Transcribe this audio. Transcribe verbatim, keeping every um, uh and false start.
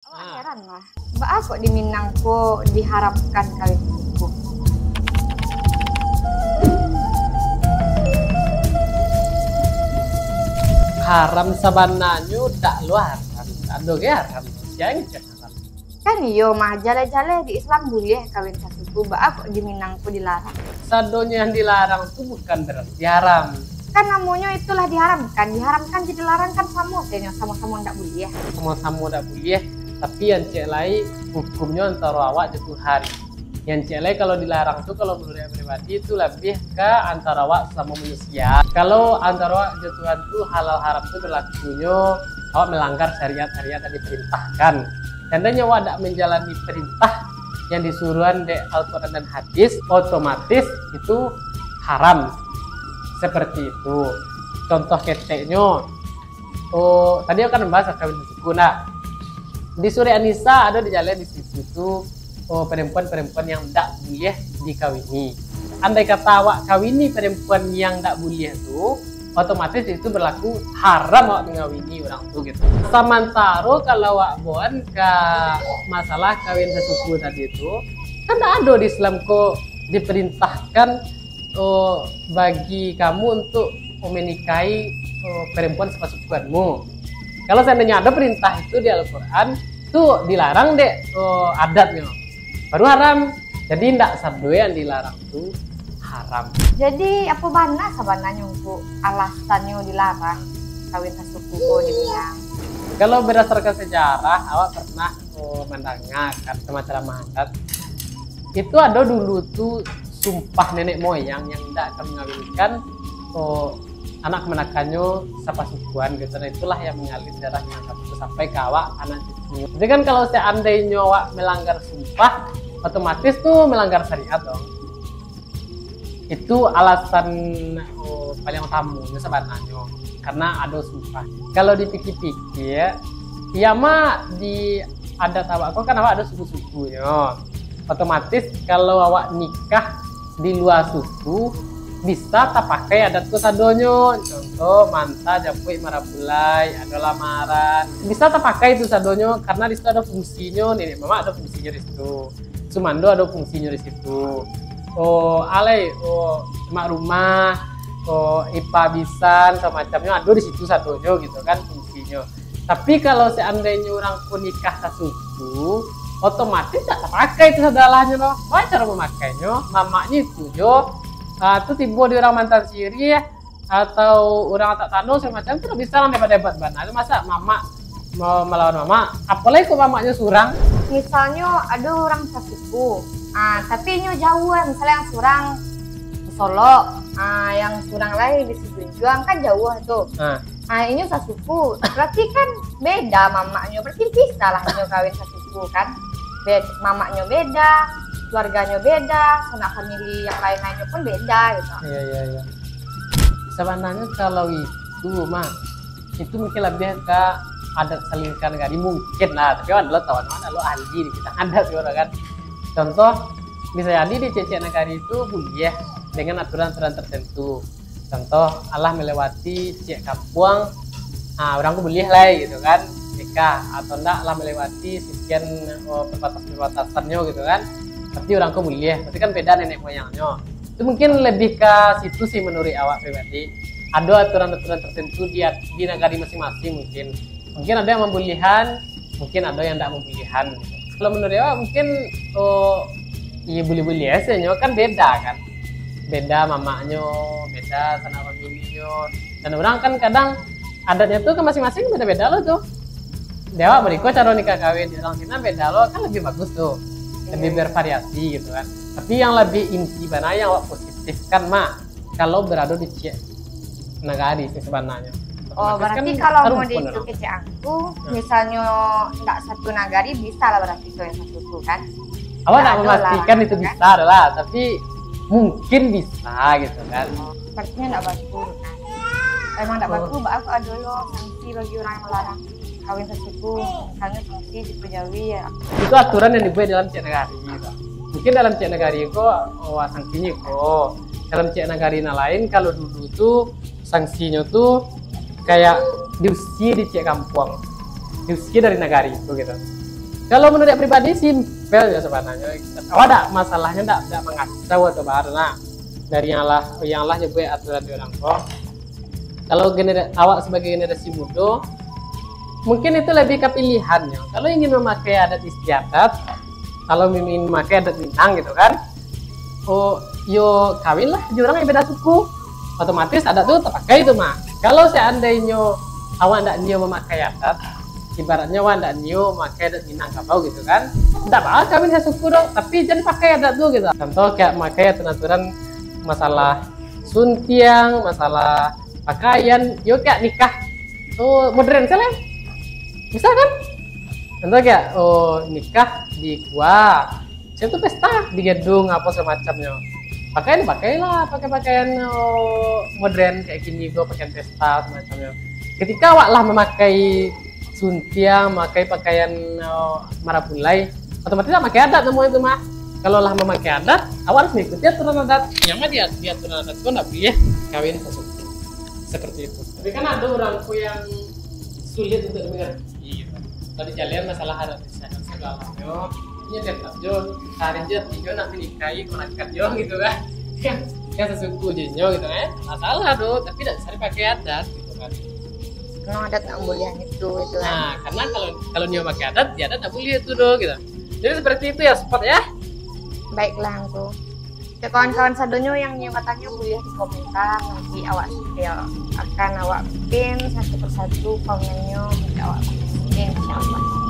Awak heran lah, baa kok di Minang ko diharamkan kawin sasuku? Haram sabananyo dak lo haram. Ado ge haram. Sia nan cak haram? Kan iyo mah, jaleh-jaleh di Islam buliah kawin sasuku, baa kok di Minang ko dilarang? Sadonyo yang dilarang tu bukan berarti haram. Kan namonyo itulah diharamkan, diharamkan jo dilarang kan samo sajo, samo-samo ndak buliah. Samo-samo ndak buliah, tapi yang cek lai hukumnyo antaro awak jo Tuhan. Yang cek lai kalau dilarang tu, kalau menurut yang pribadi tu lebih ke antaro awak sama manusia. Kalau antaro awak jo Tuhan tu halal haram tu berlakunyo awak melanggar syariat-syariat yang diperintahkan. Seandainya awak dak menjalani perintah yang disuruhan dek Al-Quran dan Hadis, otomatis itu haram. Seperti itu. Contoh keteknyo, oh, tadi awak kan membahas kawin sasuku, nah. Di Surah An-Nisa ado dijaleh di situ tu, oh, perempuan-perempuan yang dak buliah dikawini. Andai kata awak kawini perempuan yang dak buliah tu, otomatis itu berlaku haram awak mengawini orang tu gitu. Samantaro kalau awak baok ka masalah kawin sasuku tadi tu, kan dak ado di Islam ko diperintahkan, oh, bagi kamu untuk menikahi, oh, perempuan sapasukuanmu. Kalau seandainya ada perintah itu di Al-Quran, tu dilarang dek, oh, adatnyo. Baru haram. Jadi ndak sado yang dilarang tu haram. Jadi apo bana sabananyo untuk alasannyo dilarang kawin sasuku ko di Minang? Kalau berdasarkan sejarah, awak pernah, oh, mandanga kan, sama ceramah adat. Itu ado dulu tu sumpah nenek moyang yang indak akan mengawinkan, oh, anak kemenakannyo sapasukuan gitu. Nah, itulah yang mengalir darah Minangkabau sampai ka awak anak cucu. Jadi kan kalau seandainyo awak melanggar sumpah, otomatis tu melanggar syariat dong. Itu alasan, oh, paling utamonyo sabananyo, karena ado sumpah. Kalau dipikir-pikir, iya mah di adat awak ko kan awak ado suku-sukunyo. Otomatis kalau awak nikah di lua suku, bisa tapakai adat ko sadonyo. Contoh, manta, japuik, marapulai, ado lamaran. Bisa tapakai tu sadonyo karena di situ ado fungsinyo, niniak mamak ado fungsinyo di situ. Sumando ado fungsinyo di situ. Oh, alai, oh, mak rumah, oh, ipa bisan, samacamnyo ado di situ sadonyo gitu kan fungsinyo. Tapi kalau seandainyo urang ko nikah sasuku, otomatis dak tapakai tu sadalahnyo doh. Baa caro mamakainyo? Mamaknyo itu jo, ah, tu tibo di urang mantan siriah, atau urang atak tano samacam tu, bisa lah debat-debat bana. Masa mamak ma-, malawan mamak, apolai kok mamaknyo surang. Misalnyo ado urang sasuku, ah, tapi inyo jauah, misalnya yang surang di Solok, ah, yang surang lai di Sijunjuang, kan jauah tu. Nah, Ah, inyo sasuku, berarti kan beda mamaknyo, berarti bisa lah inyo kawin sasuku kan. Bed-, mamaknyo beda, keluarganyo beda, sanak famili yang lain-lainnyo pun beda gitu. Iya, iya, iya. Sabananyo kalau itu mah, itu mungkin lebih ka adat salingka nagari mungkin lah, tapi awak dak tahu, awak dak lo ahli di bidang adat gitu kan. Contoh, bisa jadi di ciek-ciek nagari itu buliah dengan aturan-aturan tertentu. Contoh, alah melewati ciek kampuang, ah, urang ko buliah lai gitu kan, nikah, atau ndak alah melewati sekian, oh, perbatasan-perbatasannyo gitu kan, tapi urang ko buliah, berarti kan beda nenek moyangnyo. Itu mungkin lebih ka situ sih menurut awak pribadi. Ado aturan-aturan tertentu di, di nagari masing-masing mungkin. Mungkin ado yang mambulihan, mungkin ado yang ndak mambulihan. Kalau menurut awak mungkin, oh, iyo buliah-buliah sajo, kan beda kan. Beda mamaknyo, beda sanak familinyo. Dan urang kan kadang adatnyo tu kan masing-masing beda-beda lo tu. Di awak bariko caro nikah kawin, di urang sinan beda lo, kan lebih bagus tu. Lebih bervariasi gitu kan. Tapi yang lebih inti bana yang awak positifkan mah, kalau berado di ciek nagari sih sabananyo. Oh, Otomatis berarti kan kalau mau tarumpun di itu urang. Kecek Angku, Hmm. misalnyo ndak satu nagari, bisa lah berarti kawin sasuku kan? Awak Ndak nak ado memastikan larangan itu kan? Bisa adalah, tapi mungkin bisa gitu kan. Berarti ndak bagus kan? Emang ndak Oh. Bagus, baa kok ado lo sanksi bagi urang yang melarang kawin sasuku, misalnyo sanksi dipejawi ya. Itu aturan yang dibuat dalam ciek nagari gitu. Mungkin dalam ciek nagari ko, oh, sanksinya ko. Dalam ciek nagari yang lain, kalau dulu tu sanksinya tu kayak diusir di ciek kampuang. Diusir dari nagari itu gitu. Kalau menurut pribadi, simpel ya sebenarnya. Awak dak, masalahnya dak, dak mangacau atau baa nah. Dari yang lah, yang lah nyabuik aturan di urang ko. Kalau genera-, awak sebagai generasi mudo, mungkin itu lebih ke pilihannya. Kalau ingin memakai adat istiadat, kalau ingin memakai adat Minang gitu kan, oh, yo kawin lah jo urang yang beda suku. Otomatis adat tu tapakai tu mah. Kalau seandainyo awak ndak nio mamakai adat, ibaratnyo awak ndak nio mamakai adat Minangkabau gitu kan, ndak baa kawin sasuku doh, tapi jan pakai adat tu gitu. Contoh kayak makai aturan-aturan masalah suntiang, masalah pakaian, yo kayak nikah tu modern salah. Bisa kan? Contoh kayak, oh, nikah di gua, saya tu pesta di gedung apa semacamnya. Pakaian, pakailah pakai pakaian, oh, modern kayak gini, gua pakaian pesta semacamnya. Ketika awak lah memakai suntiang, memakai pakaian, oh, marapulai, otomatis lah pakai adat namanya itu mah. Kalau lah memakai adat, awak harus mengikuti aturan adat. Yang mah di, di aturan adat tu ndak boleh kawin sasuku. Seperti itu. Tapi kan ada orang tu yang sulit untuk dimengerti gitu. Kalau dijalian masalah adat istiadat segala macam, ya tetap jo, cari jo, tinggal nak menikahi, menikah jo gitu kan. Yang sasuku jo nyo gitu kan. Masalah tu, tapi tidak bisa dipakai adat gitu kan. Karena adat tak boleh itu gitu kan. Nah, karena kalau kalau nyo pakai adat, ya adat tak boleh itu doh gitu. Jadi seperti itu ya spot ya. Baiklah angku. Ya, kawan-kawan sadonyo yang nio batanyo boleh di komentar, nanti awak, ya, akan awak pin satu persatu komennyo, nanti awak pin, insyaallah.